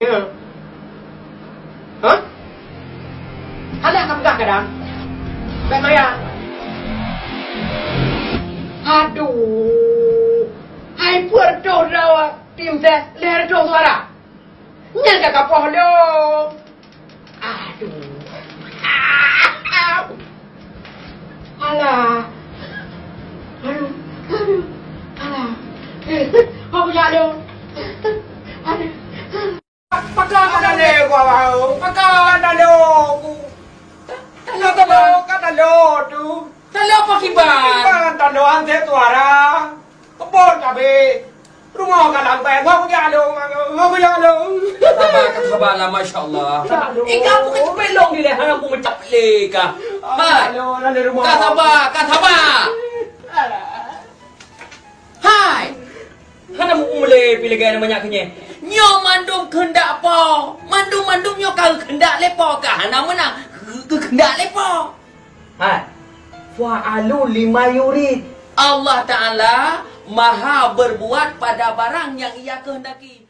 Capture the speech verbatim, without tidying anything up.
Ya. Hah? Hana ka peugah kadang. Bèk maya. Aduh. Hai peuet reutôh droe tim teh lhèe reutôh suara. Nyan ka kapoh lom. Aduh. Alah. Aduh. Aduh. Alah. Eh, kau punya aduh. Aduh. Pakon tanda lé ku awak. Pakon tanda ku. Tanda, tanda, tanda tu. Tanda apa kiban? Kiban tanda anté suara. Kebon kabeh. Rumah ka lambai, ngok jak lu, ngok jak lu. Sabar, sabar lah, masya Allah. Ika aku kecupet long di leher aku mencap leka. Hai. Ka sabar, ka sabar. Hai. Hana meu-, mulai pih lagèe nyan banyak keunye. Nyoe mandum keundak Po. Mandum-mandum nyoe ka keundak lé Po, ka hana meunang. Ke-, keundak lé Po. Hai. Fa'alu lima yurid. Allah Ta'ala maha berbuat pada barang yang Ia kehendaki.